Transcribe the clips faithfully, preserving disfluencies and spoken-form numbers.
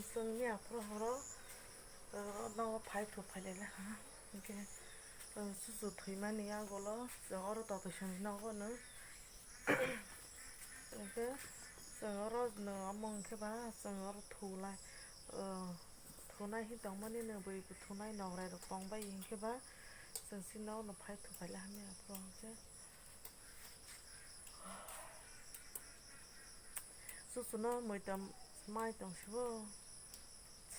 Chwngni aphuru horo, uh, nogo phai thu phai lai ha. Hwnkhe, uh, chuchu thwimani yagulo chwng oro totoi songwi nogo no. Hwnkhe chwng oro no omo hwnkhe ba chwng oro thulai, uh, thunai hi tongmani no bui thunai nograi rok tongbai hwnkhe ba chwng chini nogo no phai thu phai lai hamya aphuru hwnkhe. Chuchuno muitam mai tong sibo.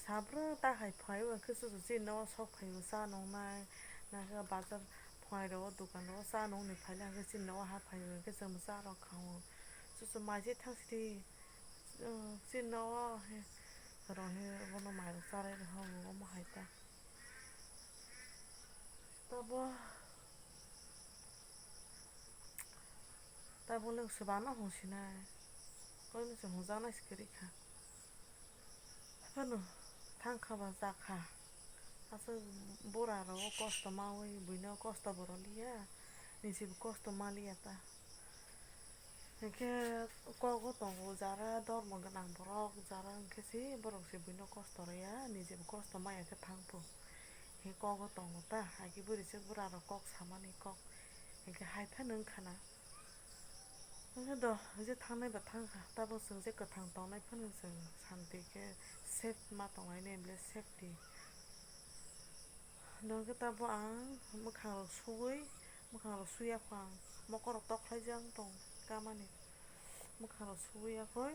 Sabra ta hai phai o khe chuchu chini nogo sok phai o cha nong nai. Na khe bazar phai ro dukan ro cha nong ni phai lai khe chini nogo ha phai o khe chwng cha rok kha o. Chuchu mai se thang sidi. Chini nogo he rong he bono mai rok cha rai rok ha o omo hai ta. Tabo. Tabole swbano hwnsinai. Koino se hwnjaknai se kwrwi kha. Phano thang kha ba cha kha. Aswk bura rok kosto mawi buino kosto bo rw liya. Nisibo kosto ma liya ta. Hinkhe kogo tongo jara dormo gwnang borok, jara hinkhe se borok se buino kosto rw ya, nijebo kosto ma ya khe thang pho. Hinkhe kogo tongo ta, hai khe bwrwi se bura rok kok samani kok. Hinkhe hai phano wngkha na. Hwnkhe do, je thangnai ba thang kha, tabuk chwng je kwthang tongnai phano chwng santi khe safe ma tonglainai, bole safety. Hwnkhe tabuk ang mwkhang rok suwi, mwkhang rok suya kho ang, mokol rok toklai jak wng tong kamani, mwkhang rok suwi ya kho.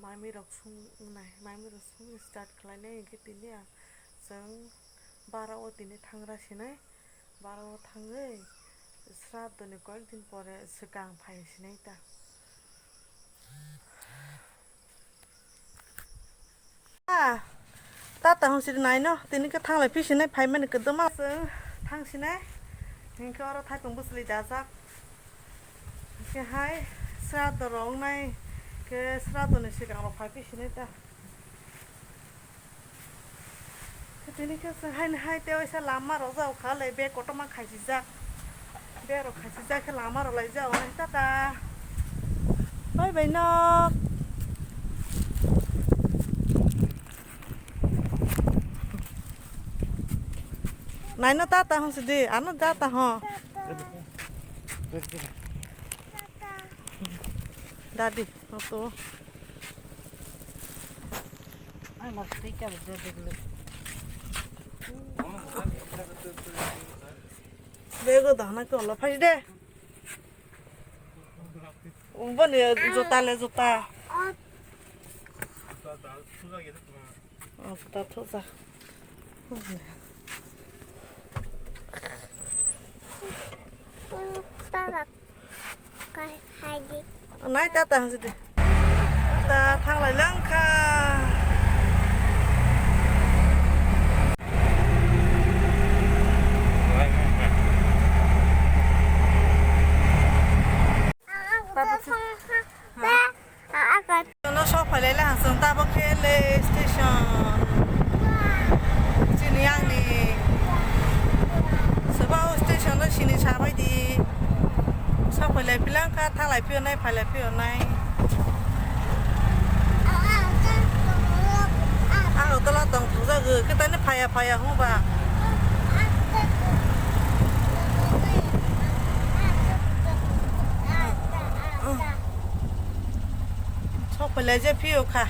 Mami rok sung nai, mami rok sung start khlainai, hwnkhe tini ang chwng bara o tini thangra sinai. Bara o thangwi sraddhoni koyek din pore swkang phai sinai ta. Ah, tata hwn sidi naino, tini khe thanglai phi sinai, phaimani kwdwma chwng thang sinai. Hinkhe oro thaipung bwchwlwi dajak. Hinkhe hai sraddho rok wngnai khe sraddhoni swkang rok phai phi sinai ta. Tini khe chwng haino hai tei waisa lama rok jao kha le bag kotorma khaisijak. Bag rok khaisijak khe lama rok lai jao nai tata. Bye bye nok. Naino tata hwn sidi, ano tata hwn. Dadi, auto. Bego dahna ke ola phai de. Boni juta le juta. Oh, ta thusa. Nai ta ta hwnsi de. Ta thanglai lang kha. Ta ta. Jono sok phailai le hasung tabok khe le station. Chini yang ni. Soba o station no sini sabai di. Sok phailai pilang kha thalai pio nai phailai pio nai. Ang hotel o tong thujagwi khe tani phaya phaya hung ba. Sok phailai je phio kha.